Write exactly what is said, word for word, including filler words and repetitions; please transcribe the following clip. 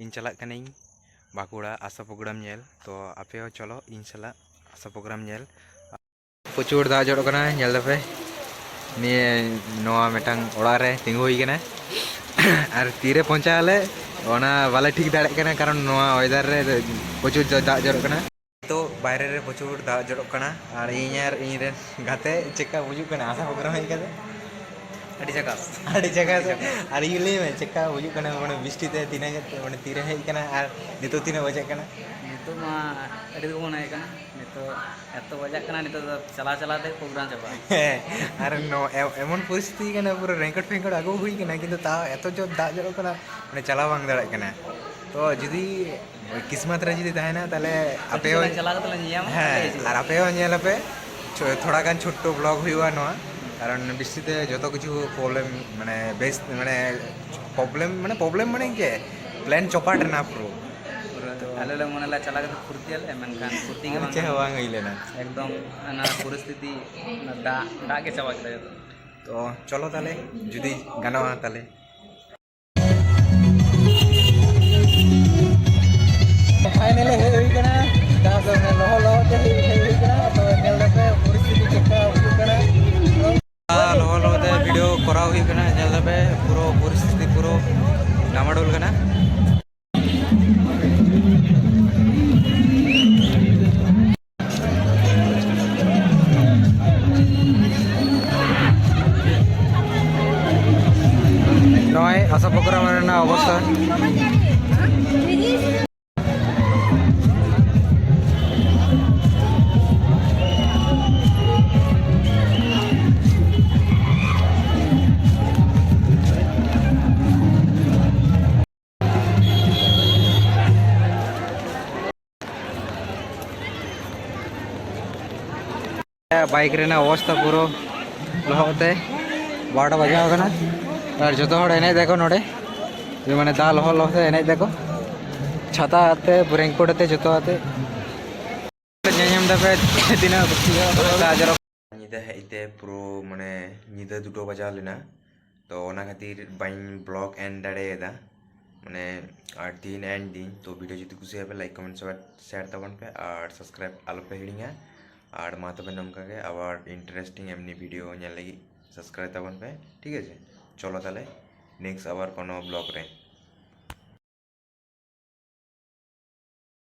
ᱤᱧ ᱪᱟᱞᱟᱜ ᱠᱟᱹᱱᱟᱹᱧ ᱵᱟᱸᱠᱩᱲᱟ ᱟᱥᱟ ᱯᱨᱳᱜᱨᱟᱢ ᱧᱮᱞ᱾ ᱛᱚ ᱟᱯᱮ ᱦᱚᱸ ᱪᱚᱞᱚ ᱤᱧ ᱥᱟᱞᱟᱜ ᱟᱥᱟ ᱯᱨᱳᱜᱨᱟᱢ ᱧᱮᱞ᱾ ᱯᱨᱚᱪᱩᱨ ᱫᱟᱜ ᱡᱚᱨᱚᱜ ᱠᱟᱱᱟ, ᱧᱮᱞ ᱫᱟᱯᱮ᱾ ᱱᱤᱭᱟᱹ ᱱᱚᱣᱟ ᱢᱤᱫᱴᱟᱝ ᱚᱲᱟᱜ ᱨᱮ ᱛᱤᱸᱜᱩ ᱦᱩᱭ ᱠᱟᱱᱟ᱾ ᱟᱨ ᱛᱤᱨᱮ ᱯᱳᱸᱪᱷᱟᱜ ᱟᱞᱮ, ᱚᱱᱟ ᱵᱟᱞᱮ ᱴᱷᱤᱠ ᱫᱟᱲᱮᱭᱟᱜ ᱠᱟᱱᱟ, ᱠᱟᱨᱚᱱ ᱱᱚᱣᱟ ᱚᱭᱮᱫᱟᱨ ᱨᱮ ᱯᱨᱚᱪᱩᱨ ᱫᱟᱜ ᱡᱚᱨᱚᱜ ᱠᱟᱱᱟ᱾ ᱱᱤᱛᱚᱜ ᱵᱟᱭᱨᱮ ᱨᱮ ᱯᱨᱚᱪᱩᱨ ᱫᱟᱜ ᱡᱚᱨᱚᱜ ᱠᱟᱱᱟ, ᱟᱨ ᱤᱧ ᱟᱨ ᱤᱧ ᱨᱮᱱ ᱜᱟᱛᱮ ᱪᱮᱫᱠᱟ ᱵᱩᱡᱩᱜ ᱠᱟᱱᱟ ᱟᱥᱟ ᱯᱨᱳᱜᱨᱟᱢ ᱦᱮᱡ ᱠᱟᱛᱮ? ᱟᱹᱰᱤ ᱡᱟᱠᱟᱥ᱾ ᱟᱹᱰᱤ ᱡᱟᱠᱟᱥ᱾ ᱟᱨ ᱤᱧ ᱞᱟᱹᱭ ᱢᱮ, ᱪᱮᱫᱠᱟ ᱵᱩᱡᱩᱜ ᱠᱟᱱᱟ? ᱢᱟᱱᱮ ᱵᱤᱥᱴᱤ ᱛᱮ ᱛᱤᱱᱟᱹᱜ ᱢᱟᱱᱮ ᱛᱤᱨᱮ ᱦᱮᱡ ᱠᱟᱱᱟ ᱟᱨ ᱱᱤᱛᱚᱜ ᱛᱤᱱᱟᱹᱜ ᱵᱟᱡᱟᱜ ᱠᱟᱱᱟ? ᱱᱤᱛᱚᱜ ᱢᱟ ᱟᱹᱰᱤ ᱫᱚ ᱢᱚᱱᱮ ᱦᱩᱭᱩᱜ ᱠᱟᱱᱟ, ᱱᱤᱛᱚᱜ ᱮᱛᱚ ᱵᱟᱡᱟᱜ ᱠᱟᱱᱟ, ᱱᱤᱛᱚᱜ ᱫᱚ ᱪᱟᱞᱟᱣ ᱪᱟᱞᱟᱣ ᱛᱮ ᱯᱨᱳᱜᱨᱟᱢ ᱪᱟᱵᱟᱜᱼᱟ᱾ ᱦᱮᱸ, ᱟᱨ ᱱᱚ-, ᱮ-, ᱮᱢᱚᱱ ᱯᱚᱨᱤᱥᱛᱷᱤᱛᱤ ᱠᱟᱱᱟ, ᱯᱩᱨᱟᱹ ᱨᱮᱱᱠᱳᱴ ᱯᱷᱮᱱᱠᱳᱴ ᱟᱹᱜᱩ ᱦᱩᱭ ᱠᱟᱱᱟ, ᱠᱤᱱᱛᱩ ᱛᱟᱣ ᱮᱛᱚ ᱡᱳᱨ ᱫᱟᱜ ᱡᱚᱨᱚᱜ ᱠᱟᱱᱟ, ᱢᱟᱱᱮ ᱪᱟᱞᱟᱣ ᱵᱟᱝ ᱫᱟᱲᱮᱭᱟᱜ ᱠᱟᱱᱟ᱾ ᱛᱚ ᱡᱩᱫᱤ ᱠᱤᱥᱢᱟᱛ ᱨᱮ ᱡᱩᱫᱤ ᱛᱟᱦᱮᱱᱟ, ᱛᱟᱦᱞᱮ ᱟᱯᱮ ᱦᱚᱸ ᱪᱟᱞᱟᱣ ᱠᱟᱛᱮ ᱞᱮ ᱧᱮᱧᱟᱢᱟ, ᱦᱮᱸ, ᱟᱞᱮ ᱦᱤᱡᱩᱜᱼᱟ᱾ ᱟᱨ ᱟᱯᱮ ᱦᱚᱸ ᱧᱮᱞ ᱟᱯᱮ, ᱪᱷᱚ-, ᱛᱷᱚᱲᱟ ᱜᱟᱱ ᱪᱷᱳᱴᱴᱳ ᱵᱞᱚᱜ ᱦᱩᱭᱩᱜᱼᱟ ᱱᱚᱣᱟ, ᱠᱟᱨᱚᱱ ᱵᱤᱥᱛᱤ ᱛᱮ ᱡᱚᱛᱚ ᱠᱤᱪᱷᱩ ᱯᱨᱚᱵᱞᱮᱢ, ᱢᱟᱱᱮ ᱵᱮᱥ, ᱢᱟᱱᱮ ᱯᱨᱚᱵᱞᱮᱢ, ᱢᱟᱱᱮ ᱯᱨᱚᱵᱞᱮᱢ ᱢᱟᱱᱮ ᱪᱮᱫ? ᱯᱞᱮᱱ ᱪᱚᱯᱟᱴ ᱮᱱᱟ ᱯᱩᱨᱟᱹ᱾ ᱯᱩᱨᱟᱹ ᱛᱚ ᱟᱞᱮ ᱞᱮ ᱢᱚᱱᱮ ᱞᱮᱫᱟ ᱪᱟᱞᱟᱣ ᱠᱟᱛᱮ ᱯᱷᱩᱨᱛᱤᱭᱟᱞᱮ, ᱢᱮᱱᱠᱷᱟᱱ ᱯᱷᱩᱨᱛᱤ ᱜᱮ ᱟᱨ ᱵᱟᱝ ᱪᱮᱫ ᱦᱚᱸ ᱜᱟᱱᱚᱜ᱾ ᱵᱟᱝ ᱦᱩᱭ ᱞᱮᱱᱟ᱾ ᱮᱠᱫᱚᱢ ᱚᱱᱟ ᱯᱚᱨᱤᱥᱛᱷᱤᱛᱤ, ᱚᱱᱟ ᱫᱟᱜ, ᱫᱟᱜ ᱜᱮ ᱪᱟᱵᱟ ᱠᱮᱫᱟ ᱡᱚᱛᱚ᱾ ᱛᱚ ᱪᱚᱞᱚ ᱛᱟᱦᱞᱮ, ᱡᱩᱫᱤ ᱜᱟᱱᱚᱜᱼᱟ ᱛᱟᱦᱞᱮ᱾ ᱯᱷᱟᱭᱱᱟᱞᱤ ᱦᱮᱡ ᱦᱩᱭ ᱠᱟᱱᱟ, ᱡᱟᱦᱟᱸ ᱫᱚ ᱚᱱᱮ ᱞᱚᱦᱚᱫ ᱞᱚᱦᱚᱫ ᱛᱮ ᱦᱮᱡ, ᱦᱮᱡ ᱦᱩᱭ ᱠᱟᱱᱟ᱾ ᱛᱚ ᱧᱮᱞ ᱫᱟᱯᱮ ᱯᱚᱨᱤᱥᱛᱷᱤᱛᱤ ᱪᱮᱫᱠᱟ ᱦᱩᱭᱩᱜ ᱠᱟᱱᱟ᱾ ᱞᱚᱦᱚᱫ ᱞᱚᱦᱚᱫ ᱛᱮ ᱵᱷᱤᱰᱤᱭᱳ ᱠᱚᱨᱟᱣ ᱦᱩᱭᱩᱜ ᱠᱟᱱᱟ, ᱧᱮᱞ ᱫᱟᱯᱮ ᱯᱩᱨᱟᱹ ᱯᱚᱨᱤᱥᱛᱷᱤᱛᱤ ᱯᱩᱨᱟᱹ ᱰᱟᱢᱟᱰᱳᱞ ᱠᱟᱱᱟ᱾ ᱱᱚᱜᱼᱚᱭ ᱟᱥᱟ ᱯᱨᱳᱜᱨᱟᱢ ᱨᱮᱱᱟᱜ ᱚᱵᱚᱥᱛᱷᱟ᱾ ᱵᱟᱭᱤᱠ ᱨᱮᱱᱟᱜ ᱚᱵᱚᱥᱛᱷᱟ ᱯᱩᱨᱟᱹ ᱞᱚᱦᱚᱫ ᱛᱮ ᱵᱟᱨᱚᱴᱟ ᱵᱟᱡᱟᱣ ᱠᱟᱱᱟ᱾ ᱟᱨ ᱡᱚᱛᱚ ᱦᱚᱲ ᱮᱱᱮᱡ ᱫᱟᱠᱚ ᱱᱚᱰᱮ, ᱡᱮ ᱢᱟᱱᱮ ᱫᱟᱜ ᱞᱚᱦᱚᱫ ᱞᱚᱦᱚᱫ ᱛᱮ ᱮᱱᱮᱡ ᱫᱟᱠᱚ, ᱪᱷᱟᱛᱟ ᱟᱛᱮ, ᱨᱮᱱᱠᱳᱴ ᱟᱛᱮ, ᱡᱚᱛᱚ ᱟᱛᱮ᱾ ᱧᱮᱞ ᱧᱟᱢ ᱫᱟᱯᱮ ᱛᱤᱱᱟᱹᱜ ᱫᱟᱜ ᱡᱚᱨᱚ᱾ ᱧᱤᱫᱟᱹ ᱦᱮᱡ ᱛᱮ ᱯᱩᱨᱟᱹ ᱢᱟᱱᱮ ᱧᱤᱫᱟᱹ ᱫᱩᱴᱳ ᱵᱟᱡᱟᱣ ᱞᱮᱱᱟ, ᱛᱚ ᱚᱱᱟ ᱠᱷᱟᱹᱛᱤᱨ ᱵᱟᱹᱧ ᱵᱞᱚᱜ ᱮᱱ ᱫᱟᱲᱮᱭᱟᱫᱟ᱾ ᱢᱟᱱᱮ ᱟᱨ ᱛᱤᱦᱤᱧ ᱮᱱᱰ ᱫᱤᱧ᱾ ᱛᱚ ᱵᱷᱤᱰᱤᱭᱳ ᱡᱩᱫᱤ ᱠᱩᱥᱤᱭᱟᱜ ᱯᱮ, ᱞᱟᱭᱤᱠ, ᱠᱚᱢᱮᱱᱴ, ᱥᱮᱭᱟᱨ ᱛᱟᱵᱚᱱ ᱯᱮ ᱟᱨ ᱥᱟᱵᱥᱠᱨᱟᱭᱤᱵ ᱟᱞᱚᱯᱮ ᱦᱤᱲᱤᱧᱟ᱾ ᱟᱨ ᱢᱟ ᱛᱚᱵᱮ ᱱᱚᱝᱠᱟ ᱜᱮ, ᱟᱵᱟᱨ ᱤᱱᱴᱟᱨᱮᱥᱴᱤᱝ ᱮᱢᱱᱤ ᱵᱷᱤᱰᱤᱭᱳ ᱧᱮᱞ ᱞᱟᱹᱜᱤᱫ ᱥᱟᱵᱥᱠᱨᱟᱭᱤᱵ ᱛᱟᱵᱚᱱ ᱯᱮ, ᱴᱷᱤᱠ ᱟᱪᱷᱮ? ᱪᱚᱞᱚ ᱛᱟᱦᱞᱮ ᱱᱮᱠᱥᱴ ᱟᱵᱟᱨ ᱠᱳᱱᱳ ᱵᱞᱚᱜ ᱨᱮ